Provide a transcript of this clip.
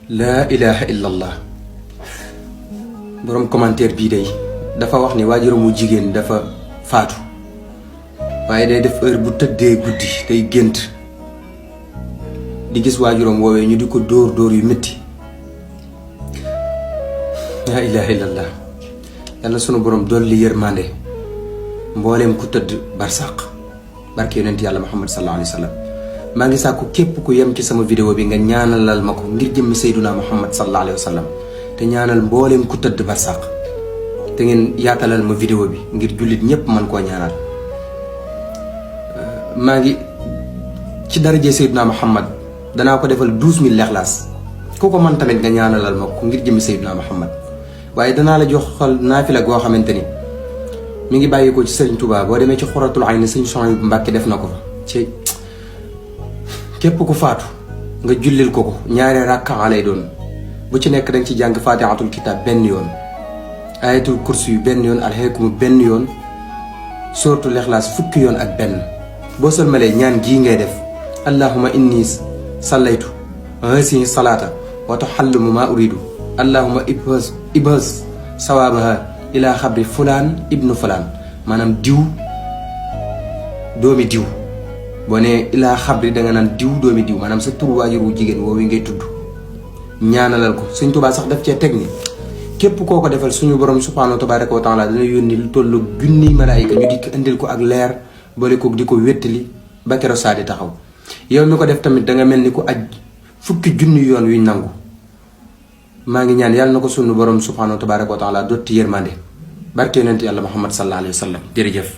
laa ilaha illallah. borom commentaire bii day dafa wax ni waajuram wu jigéen dafa faatu waaye day def heure bu tëddee guddi day gént di gis waajuram woowee ñu di ko dóor dóor yu métti. laa ilaha illallah. yàlla sunu borom dolli yërmande mbooleem ku tëdd barsàq barke yonent yàlla Muhammad sallallahu alayhi wa sallam. maa ngi sàkku képp ku yem ci sama vidéo bi nga ñaanalal ma ko ngir jëmmi Seyduna Muhammad sallallahu alayhi wa sallam te ñaanal mbooleem ku tëdd barsàq te ngeen yaatalal ma vidéo bi ngir jullit ñépp man koo ñaanal. maa ngi ci daraje Seyduna Muhammad danaa ko defal 12000 lexlaas ku ko man tamit nga ñaanalal ma ko ngir jëmmi Seyduna Muhammad. waaye danaa la jox xol naafila goo xamante ni mi ngi bàyyi ko ci Sëriñ Tuubaa boo demee ci Xuratul Ayni Sëriñ Suhaybu Mbàkke def na ko fa ci képp ku faatu nga jullil ko ñaari rakka lay doon bu ci nekk danga ci jàng faatihatul kitaab benn yoon ayatul kursi yu benn yoon alxeekumu benn yoon suratul ixlaas fukki yoon ak benn. boo sëlmalee ñaan gii ngay def allahuma inni sallaytu hasihi salaata wa tuxallimu ma uridu allahuma ibhas sawaabaha ila xabri fulaan ibnu fulaan maanaam diw doomi diw. boo nee ilaa xabri danga naan diw doomi diw maanaam sa tur waajur wu jigéen woowu ngay tudd ñaanalal ko. Sëñ Tuubaa sax daf cee teg ni képp koo ko defal suñu borom subhaanahu tabaaraka wa taala dana yónni lu tollu junni malaayika ñu dikk indil ko ak leer boole ko di ko wéttali ba kero saa di taxaw. yow mi ko def tamit danga mel ni ku aj fukki junni yoon yuñ nangu. maa ngi ñaan yàlla na ko suñu borom subhaanahu tabaaraka wa taala dotti yërmande barke yonent yàlla Muhammad sallallahu alayhi wa sallam. jërëjëf.